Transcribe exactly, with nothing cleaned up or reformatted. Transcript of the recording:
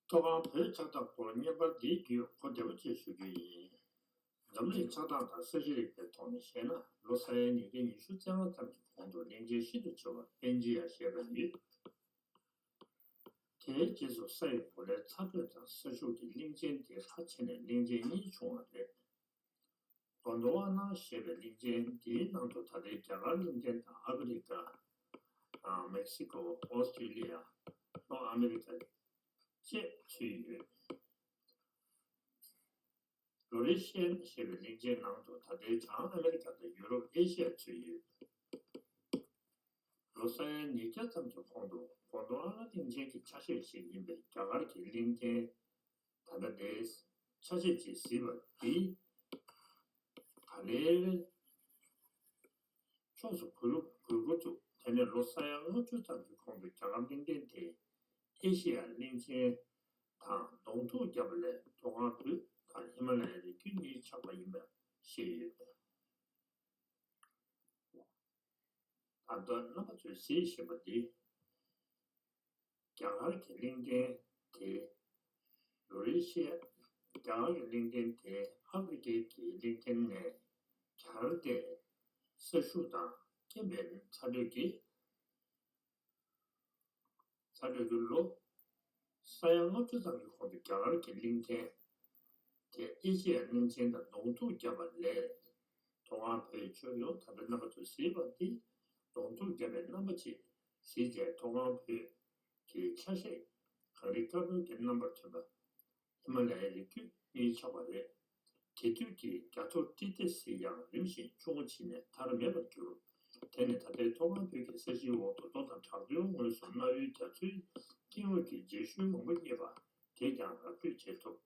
མཐོ་སྒང་བོད་ཁྱབ་བརྡལ་སྐོར་བརྙན་པར་འདིའི་བརྒྱུད་གོ་བདེ་པོ་བཅས་ཞུ་རྒྱུ་ཡིན། འཛམ་གླིང་ཆགས་སྟངས་དང་ས་གཤིས་རིག་པའི་ཐོག་ནས་བཤད་ན། ལོ་ས་ཡ་ཉིས་བརྒྱ་ཉི་ཤུ་རྩ་ལྔ་ཙམ་གྱི་གོང་དུ་གླིང་ཆེན་ཤིན་ཏུ་ཆེ་བ་པན་ཇི་ཡ་ཞེས་པ་ཡོད། དེའི་རྗེས་སུ་ས་ཡི་གོ་ལའི་ཚ་དྲོད་དང་ས་ཤུགས་ཀྱིས་གླིང་ཆེན་དེ་ཁ་ཕྱེ་ནས་གླིང་ཆེན་གཉིས་བྱུང་བ་རེད། གོན་ཌོ་ཝ་ན་ཞེས་པའི་གླིང་ཆེན་འདིའི་ནང་དུ་ད་ལྟའི་རྒྱ་གར་གླིང་ཆེན་དང་ཨ་ཕི་རི་ཀ། ཨ། མེག་སི་ཀོ། ཨོ་སི་ཀྲི་ལི་ཡ། ལྷོ་ཨ་མི་རི་ཀ་བཅས་ཚུད་ཡོད། ལོ་རི་ཤི་ཡན་ཞེས་པའི་གླིང་ཆེན་ནང་དུ་ད་ལྟའི་བྱང་ཨ་མི་རི་ཀ་དང་ཡུ་རོབ། ཨེ་ཤི་ཡ་ཚུད་ཡོད། ལོ་ས་ཡ་ཉིས་བརྒྱ་ཙམ་གྱི་གོང་དུ་གོན་ཌོ་ཝ་ན་གླིང་ཆེན་གྱི་ཆ་ཤས་ཤིག་ཡིན་པའི་རྒྱ་གར་གྱི་གླིང་ཆེན། ད་ལྟ་དེའི་ཆ་ཤས་ཅིག་གཟིགས་པ་འདི། ད་ལྟའི་ཕྱོགས་སུ་གུ་རུ་གུ་གུ་བཙུགས། དེ་ནས་ལོ་ས་ཡ་ལྔ་བཅུ་ཙམ་གྱི་གོང་དུ་རྒྱ་གར་གླིང་ཆེན་དེ་ཨེ་ཤེ་ཡ་གླིང་ཆེན་དང་གདོང་ཐུག་བརྒྱབ་པ་ལས་མཐོ་སྒང་བོད་དང་ཧི་མ་ལ་ཡའི་རི་རྒྱུད་གཉིས་ཆགས་པ་ཡིན་པ་ཤེས་ཡོད། ད་ལྟ་རྣམ་པ་ཚོས་གཟིགས་བཞིན་པ་འདི། རྒྱ་གར་གྱི་གླིང་ཆེན་དེ་ལོ་རི་ཤི་ཡ། རྒྱ་གར་གྱི་གླིང་ཆེན་དེ་ཨ་ཧྥེ་རི་ཁའི་གླིང་ཆེན་ནས་གྱར་ཏེ། ས་ཤུགས་དང་རྐྱེན་པས་ཚ་དྲོད་ཀྱིས། ཚ་དྲོད་ཀྱི་ལོ་ས་ཡ་ལྔ་བཅུ་ཙམ་གྱི་གོང་དུ་རྒྱ་གར་གྱི་གླིང་ཆེན་དེ་ཨེ་ཤེ་ཡ་གླིང་ཆེན་དང་གདོང་ཐུག་བརྒྱབ་པ་ལས། མཐོ་སྒང་བོད་ཡིག་ཆོས་ཡོངས་ད་ལྟ་རྣམ་པ་ཚོས་གཟིགས་པ་འདི་གདོང་ཐུག་བརྒྱབ་པའི་རྣམ་པ་ཅིག་གཟིགས་བྱས། མཐོ་སྒང་བོད་ཀྱི་ཆ་ཤས་གངས་རི་དཀར་པོའི་གི་རྣམ་པར་ཐོན་པ། ཧི་མ་ལ་ཡའི་རི་རྒྱུད་གཉིས་ཆགས་པ་རེད། དེ་དུས་ཀྱི་རྒྱ་མཚོ་ཏི་ཏི་སི་ཡང་རིམ་བཞིན་ཆུང་ངུ་ཕྱིན་ནས་མཐར་མེད་པར་གྱུར། དེ་ནི་ད་ལྟའི་མཐོ་སྒང་བོད་ཀྱི་ས་གཞིའི་འོག་ཏུ་མདོ་དང་བྲག་རྡོའི་ངོས་སུ་གནའ་བོའི་རྒྱ་མཚོའི་སྐྱེ་དངོས་ཀྱི་རྗེས་ཤུལ་མང་པོ་རྙེད་པ་དེས་ཀྱང་ར་སྤྲོད་བྱེད་ཐུབ།